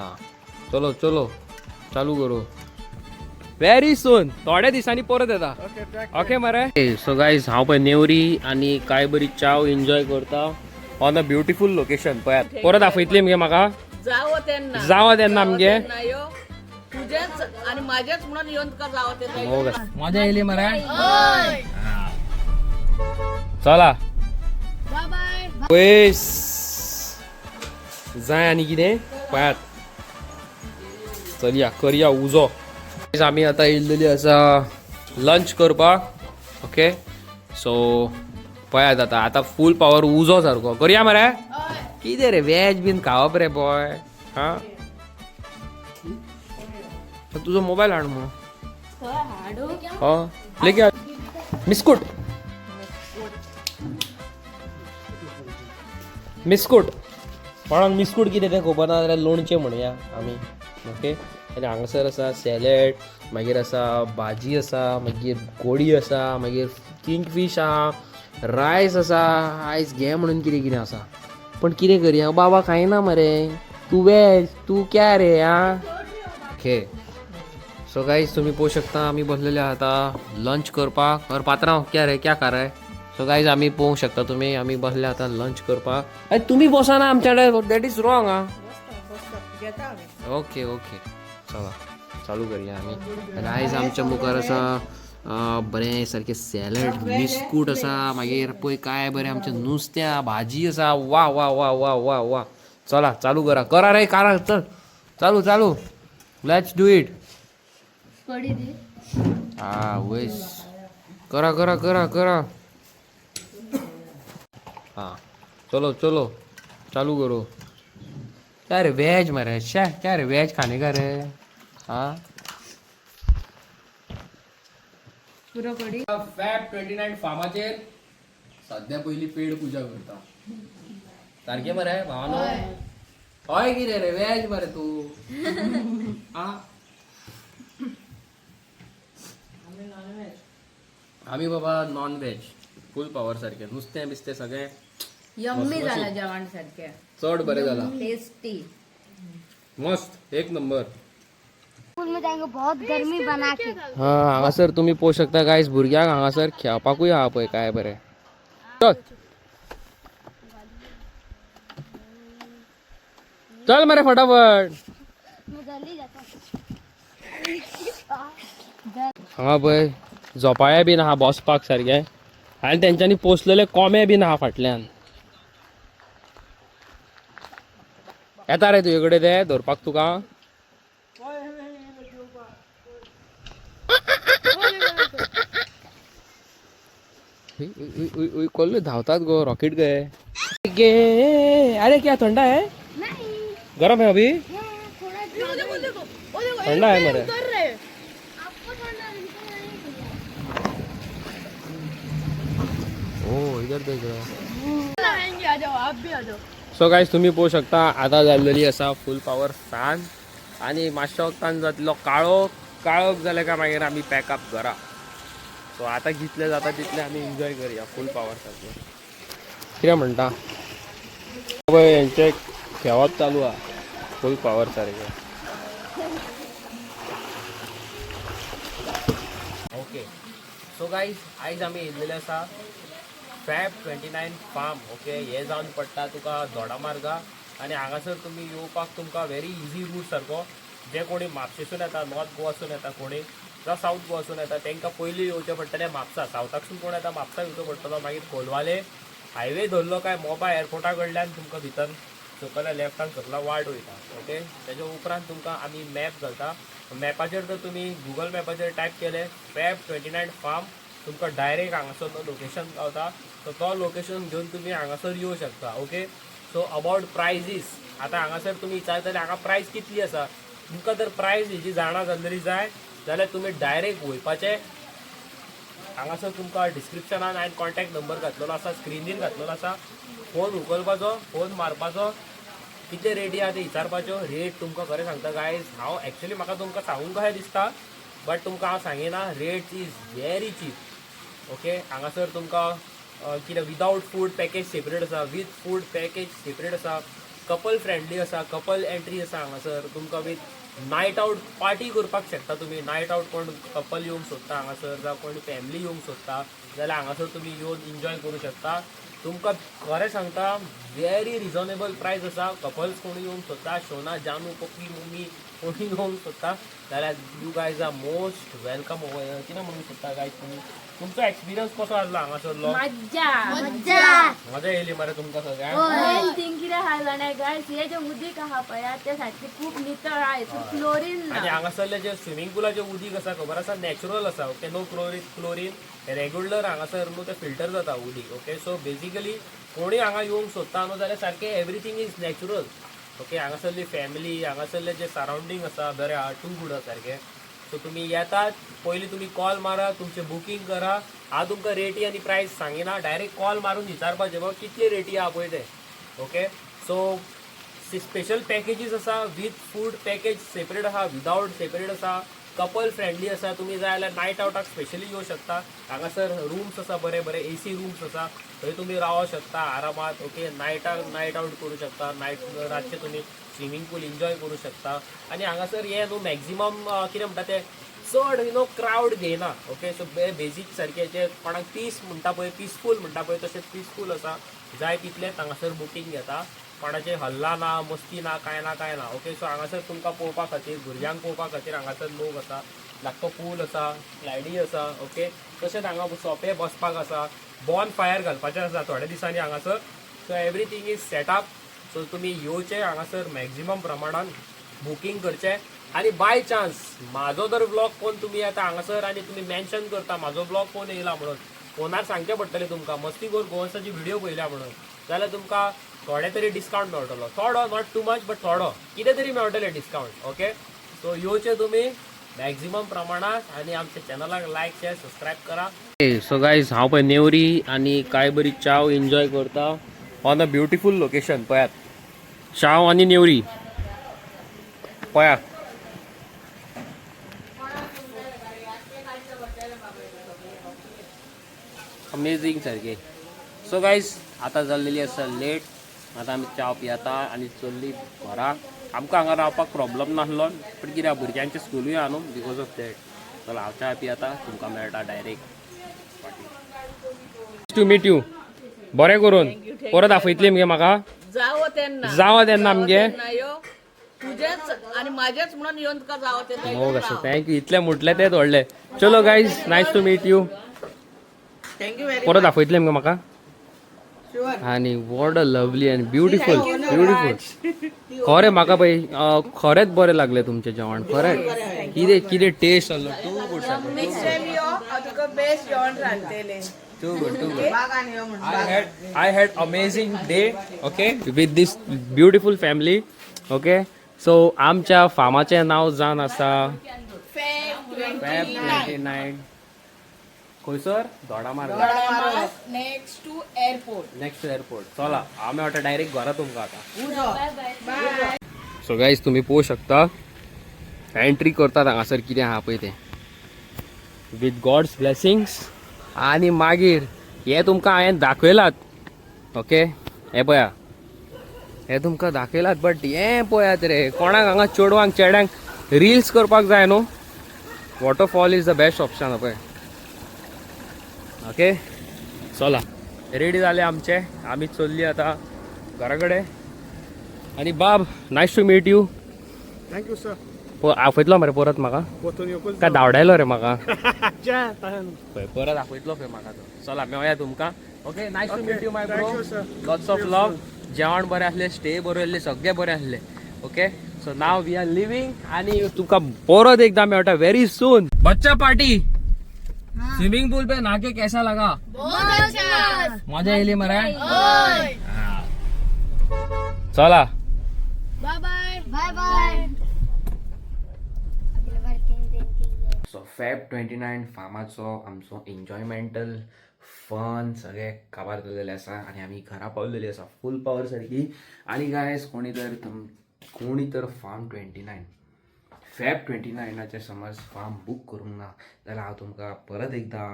हां, चलो चलो, चालू करू. व्हेरी सून, थोड्या दिसांनी परत येता. ओके मरे. सो गायज, हांव पळय नेवरी आनी काय बरी चाव एन्जॉय करता ऑन अ ब्युटिफूल लोकेशन. पळयात, परत दाखयतली मगे म्हाका. जावं तेन्ना. जावं तेन्ना आमगे. तेन्ना यो, तुझेच आणि माझेच म्हणून येऊन तुका जावं तेन्ना. हो, मजा येयली मरे. चला पयस जाय आनी कितें पळयात. चलया, करया उजो. आमी आतां येयल्लेली आसा लंच करपाक. ओके, सो पळयात, आतां आतां फूल पावर उजो सारको करया मरे. कितें रे, वेज बीन खावप रे बॉय? हा, तुजो मोबायल हाड मग. हा, लेके बिस्कुट. बिस्कुट कोणाक बिस्कुट कितें तें खबर ना जाल्यार लोणचें म्हणया आमी. ओके, आनी हांगासर आसा सॅलड, मागीर आसा भाजी आसा, मागीर गोडी आसा, मागीर किंगफीश आहा, रायस आसा. आयज घे म्हणून कितें कितें आसा, पण कितें करया बाबा, खायना मरे तूं वेज. तूं क्या रे? आं, ओके. सो गाईज, तुम्ही पोवू शकता, आमी बसलेले आता लंच करपाक. और पात्रांव, क्या रे, क्या खा रहा? सो गाईज, आमी पोवंक शकता तुमी, आमी बसले आता लंच करपाक. अरे, तुमी बसना आमच्या कडेन, that is wrong. आं, ओके ओके, चला चालू करूया आमी. आनी आयज आमच्या मुखार आसा बरें सारकें सॅलड, बिस्कूट आसा, मागीर पळय काय बरें आमचें नुस्तें आहा, भाजी आसा. वा वा वा वा वा वा. चला, चालू करा, करा रे, करा. चल, चालू चालू, let's do it. हा वैस, करा करा करा करा. हा, चलो चलो, चालू करो. क्या रे, वेज मरे? शा, क्या रे, वेज खाने का रे? हाँ, फॅब 29 फार्माचेर सध्या पहिली पेड पूजा करता सारखे मरे भावानो. हय, कितें रे, वेज मरे तू? आ, आमी बाबा नॉन व्हेज, फुल पावर सारखे, नुस्तें बिस्तें सगळें. यम्मी झाला जेवण सारखे. चड बरें जाला. टेस्टी. मस्त, एक नंबर. स्कूल में जाएंगे, बहुत गर्मी बना के. हा, हांगासर तुमी पळोवंक शकता गायज, भुरग्यांक हांगासर खेळपाकूय आहा पळय काय बरें. चल चल मरे फटाफट. मैं जल्दी जाता हूँ. हांगा पळय झोपाळे बीन आहा बसपाक सारके, आनी तेंच्यांनी पोसलेले कोंबे बीन आहा फाटल्यान. येता रे तुजे कडेन ते धरपाक तुका. उय, उय, उय, उय, कोल्ले धांवतात गो, रॉकेट गे गे. अरे, क्या थंडा है? नहीं. गरम है अभी. हाँ, थोड़ा. थंडा है मरे. आपको ठंडा नहीं है. ओ, इधर देख रहा. सो गायज, तुम्ही पळोवंक शकता, आतां जाल्लेली आसा फूल पावर सांज आनी मातशो वक्तान जातलो काळोख. काळोख जाले काय मागीर आमी पॅकअप घरा. सो आतां जितले जाता तितले आमी एन्जॉय करया फूल पावर सारकें. कितें म्हणटा? पळय, हेंचें खेळप चालू आहा फूल पावर सारकें. ओके, सो गायज, आयज आमी येयल्लेले आसा फॅब 29 फार्म. ओके, हे जावन पडटा तुका दोडामार्गा आनी हांगासर तुमी येवपाक तुमकां व्हेरी इझी रूट सारको. जे कोणी म्हापशेसून येता, नॉर्थ गोवासून येता कोणी जावं सावथ गोवासून येता, तांकां पयलीं येवचें पडटलें म्हापसा. सावथाकसून कोण येता, म्हापसा येवचो पडटलो. मागीर कोलवाले हायवे धरलो काय मोपा एअरपोर्टा कडल्यान तुमकां भितर सकयल्या लेफ्टान सकला वाट वयता. ओके, तेच्या उपरांत तुमकां आमी मॅप घालता. मॅपाचेर जर तुमी गुगल मॅपाचेर टायप केलें फॅब 29 फार्म, तुमकां डायरेक्ट हांगासर तो लोकेशन गावता. सो तो लोकेशन घेवन तुमी हांगासर येवं शकता. ओके, सो अबाउट प्रायजीस, आतां हांगासर तुमी विचारतले हांगा प्रायस कितली आसा. तुमकां जर प्रायस हेजी जाणा जाल्लेली जाय जाल्यार तुमी डायरेक्ट वयपाचें हांगासर. तुमकां डिस्क्रिप्शनान हांवें कॉन्टॅक्ट नंबर घातलेलो आसा, स्क्रिनीर घातलेलो आसा. फोन उखलपाचो, फोन मारपाचो, कितले रेटी आहा ते विचारपाच्यो. रेट तुमकां खरें सांगता गायज, हांव एक्चुली म्हाका तुमकां सांगूंक कशें दिसता, बट तुमकां हांव सांगिना. Rate is very cheap. Okay, हांगासर तुमकां कितें विदावट फूड पॅकेज सेपरेट आसा, वीथ फूड पॅकेज सेपरेट आसा. कपल फ्रेंडली आसा, कपल एंट्री आसा हांगासर. तुमकां विथ नायट आउट पार्टी करपाक शकता तुमी. नायट आउट कोण कपल येवंक सोदता हांगासर जावं कोण फॅमिली येवंक सोदता जाल्यार हांगासर तुमी येवन एन्जॉय करूं शकता. तुमकां खरें सांगता, व्हेरी रिजनेबल प्रायस आसा. कपल्स कोणी येवंक सोदता, शोना, जानू, पप्पी, मम्मी कोणी येवंक सोदता जाल्यार you guys are most welcome over. कितें म्हणूंक सोदता गायज तुमी? तुमचो एक्सपिरियन्स कसो आसलो हांगासरलो? मज्जा. मज्जा. मजा येयली मरे तुमकां सगळ्यांक? मेन थिंग कितें आहा जाणा गायस, हे जे उदीक आहा पळय ते सारकें खूब नितळ आहा, हितून क्लोरीन आनी ना. हांगासरले जे स्विमींग पुलाचे उदीक आसा, खबर आसा, नॅचरल आसा, okay? No chlorine, regular हांगासर न्हू ते फिल्टर जाता उदीक, ओके? सो बेजिकली कोणूय हांगा येवंक सोदता न्हू जाल्यार सारकें एवरीथींग is natural, okay? हांगासरली फॅमिली, हांगासरले जे सरावंडींग आसा बरें आहा, टू गूड आसा सारकें. सो तुमी येतात पयलीं तुमी कॉल मारा, तुमचें बुकींग करा. हांव तुमकां रेटी आनी प्रायस सांगिना, डायरेक्ट कॉल मारून विचारपाचें बाबा कितली रेटी आहा पळय तें, ओके? सो स्पेशल पॅकेजीस आसा, विथ फूड पॅकेज सेपरेट आसा, विदावट सेपरेट आसा, कपल फ्रेंडली आसा. तुमी जाय जाल्यार नायट आवटाक स्पेशली येवं शकता. हांगासर रुम्स आसा, बरे बरे एसी रूम्स आसा, थंय तुमी रावों शकता आरामात, ओके? नायटाक नायट आवट करूं शकता, नायट रातचे तुमी स्विमींग पूल एन्जॉय करूं शकता. आनी हांगासर हें न्हू मॅक्झिमम कितें म्हणटा तें चड you know crowd घेयना, ओके? सो बेजीक सारकें जें कोणाक पीस म्हणटा पळय, पिसफूल म्हणटा पळय, तशें पिसफूल आसा. जाय तितलेंच हांगासर बुकींग घेता, कोणाचें हल्ला ना, मस्ती ना, कांय ना, कांय ना, ओके? सो हांगासर तुमकां पळोवपा खातीर, भुरग्यांक पळोवपा खातीर हांगासर लोक आसा. धाकटो पूल आसा, स्लायडी आसा, ओके? तशेंच हांगा सोपे बसपाक आसा, बॉन फायर घालपाचें आसा थोड्या दिसांनी हांगासर. So everything is setup. So तुमी येवचे हांगासर, मॅक्झिमम प्रमाणान बुकींग करचें. आनी बाय चान्स म्हाजो जर ब्लॉग कोण तुमी येता हांगासर आनी तुमी मेन्शन करता म्हाजो ब्लॉग कोण येयला म्हणून, फोनार सांगचें पडटलें तुमकां मस्ती गोर गोवन्साची व्हिडिओ पळयल्या म्हणून, जाल्यार तुमकां थोडे तरी डिस्कावंट मेळटलो. थोडो, not too much, but थोडो कितें तरी मेळटलें डिस्कावंट, ओके? सो येवचे तुमी मॅक्झिमम प्रमाणात आनी आमच्या चॅनलाक लायक, शेअर, सबस्क्रायब करा. सो गायज, हांव पळय नेवरी आनी काय बरी चाव एन्जॉय करता ऑन अ ब्युटिफूल लोकेशन. पळयात, चाव आनी नेवरी पळयात. अमेझींग सारके. सो गायज, आतां जाल्लेली आसा लेट. आतां आमी च्या पियेता आनी चल्ली घरा. आमकां हांगा रावपाक प्रॉब्लम नासलो, पण कित्याक भुरग्यांचें स्कुलूय आहा न्हू, because of that. चला, हांव च्या पियेता, तुमकां मेळटा direct. To meet you. बरें करून परत आपयतली मगे म्हाका. जावो तेन्ना. जावो तेन्ना मगे. तेन्ना यो. तुजेच आणि माझ्याच म्हणून येवन तुका जावो तेन्ना. हो कशें, thank you. इतलें म्हटलें तें व्हडलें. चलो guys, nice to meet you. Thank you very. परत आपयतले मगे म्हाका. शुअर. आणि what a lovely and beautiful, beautiful. खरें म्हाका पळय खरेंच बरें लागलें तुमचें जेवण. खरें कितें कितें टेस्ट आसलो, टू गूड. नेक्स्ट टायम यो, हांव तुका बेस्ट जेवण रांदतलें. Too good, too good. बागान यो म्हणून. I had amazing day, okay, with this beautiful family, okay? So आमच्या फार्माचें नांव जावन आसा फॅब फॅब 29. खंयसर? Dodamarg. Next to airport. Next airport. चला, आमी वाटता डायरेक्ट घरा तुमकां आतां. उजो. सो गायज, तुमी पळोवंक शकता, एंट्री करतात हांगासर कितें आहा पळय तें, विथ गॉड्स ब्लेसिंग्स. आनी मागीर हें तुमकां हांवें दाखयलात, ओके? हें पळया, हें तुमकां दाखयलात, बट हें पळयात रे, कोणाक हांगा चेडवांक चेड्यांक रिल्स करपाक जाय न्हू, waterfall is the best option पळय, ओके? चला, रेडी जाले आमचे, आमी चल्ली आतां घरा कडेन. आनी बाब, nice to meet you. Thank you sir. आपयतलो मरे परत म्हाका? वचून येवकूच. काय धांवडायलो रे म्हाका? पळय, परत आपयतलो पळय म्हाका तो. चला, मेवया तुमकां. Okay, nice to meet you, my bro. Thank you, sir. Lots of love. जेवण बरें आसलें, स्टे बरें आसलें, सगळें बरें आसलें. Okay, so now we are leaving आनी तुमकां परत एकदां मेळटा व्हेरी सून. बच्चा पार्टी, स्विमिंग पूल पे नाके कैसा लगा? बहुत अच्छा. मजा येयली मरे? चला. Bye bye. Bye bye. अगले बार 3 दिन के लिए. सो फॅब 29 फार्माचो आमचो एन्जॉयमेंटल फन सगळे काबार जाल्लेले आसा आनी आमी घरा पावलेली आसा फूल पावर सारकी. आनी गायज, कोणी तर कोणी तर फार्म 29, फॅब 29आचेर समज फार्म बूक करूंक ना जाल्यार हांव तुमकां परत एकदां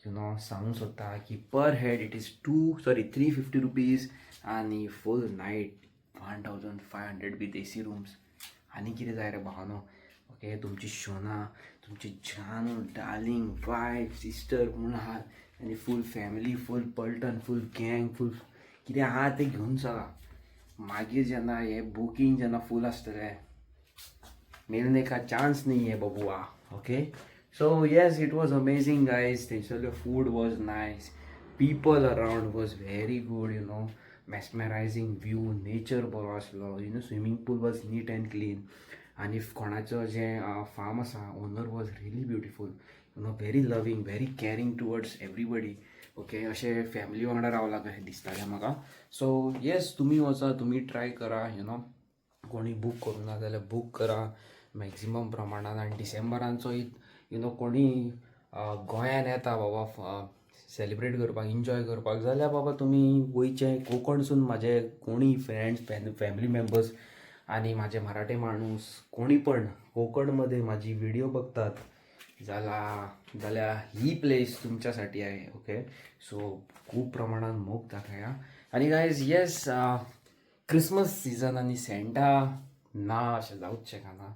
you know सांगूंक सोदता की per head it is two, sorry, ₹350 आनी फूल नायट. 1500 with AC rooms. आनी कितें जाय रे भावानो? ओके, तुमची शोना, तुमची जानू, डार्लिंग, वायफ, सिस्टर कोण आहा आनी फूल फॅमिली, फूल पलटन, फूल गँग, फूल कितें आहा तें घेवन चला. मागीर जेन्ना हें बुकींग जेन्ना फूल आसतलें, मिलने का चांस नहीं है बबुआ. Okay, so yes, it was amazing, guys. थंयसरले food was nice, people around was very good, mesmerizing view, nature बरो आसलो, swimming pool was neat and clean. आनी कोणाचो जें फार्म आसा, owner was really beautiful, very loving, very caring towards everybody. Okay, अशें family वांगडा रावला कशें दिसतालें म्हाका. सो येस, तुमी वचा, तुमी ट्राय करा. You know कोणी बूक करूं ना जाल्यार बूक करा मॅक्झिमम प्रमाणान. आनी डिसेंबरांचो you know कोणी गोंयान येता बाबा सेलिब्रेट करपाक, एन्जॉय करपाक जाल्यार बाबा तुमी वयचें. कोंकणसून म्हाजे कोणी फ्रेंड्स, फॅमिली मेंबर्स आणि माझे मराठी माणूस कोणी पण कोकणमध्ये माझी व्हिडिओ बघतात जाला जाल्यार ही प्लेस तुमच्यासाठी आहे. ओके, सो खूप प्रमाणात मोग दाखया. आणि गायज, येस, क्रिसमस सीझन आनी सँटा ना अशें जावच शकना.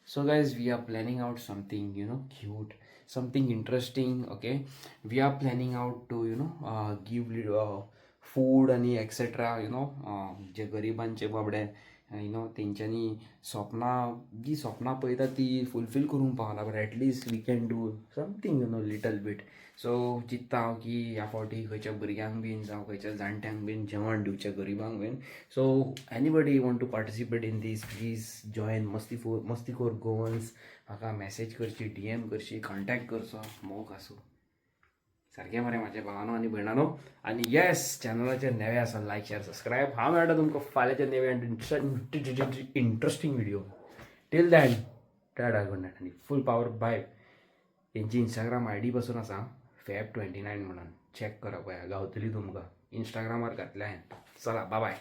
So guys, we are planning out something cute, something interesting. Okay, we are planning out to give food आनी एक्सेट्रा, you know जे गरिबांचे बाबडे you know तेंच्यांनी स्वप्नां, जी स्वप्नां पळयता ती फुलफील करूंक पावना, but at least we can do something little bit. So चिंत्ता हांव की ह्या फावटी खंयच्या भुरग्यांक बीन जावं खंयच्या जाणट्यांक बीन जेवण दिवचें, गरिबांक बीन. So anybody want to participate in this, please join मस्ती फोर मस्तीखोर गोवन्स. म्हाका मॅसेज करची, डीएम करची, कॉन्टॅक्ट करचो. मोग आसूं सारकें मरे म्हाज्या भावानो आनी भयणानो. आनी येस, चॅनलाचेर नवे आसा, लायक, शेअर, सबस्क्रायब. हांव मेळटा तुमकां फाल्यांच्या नवे interesting video. Till then, tata, good night आनी फूल पावर बाय. तेंची इंस्टाग्राम आयडी पासून आसा, फॅब 29 म्हणून. चॅक करा, पळया, गावतली तुमकां. इंस्टाग्रामार घातल्या हांवें. चला, बाय बाय.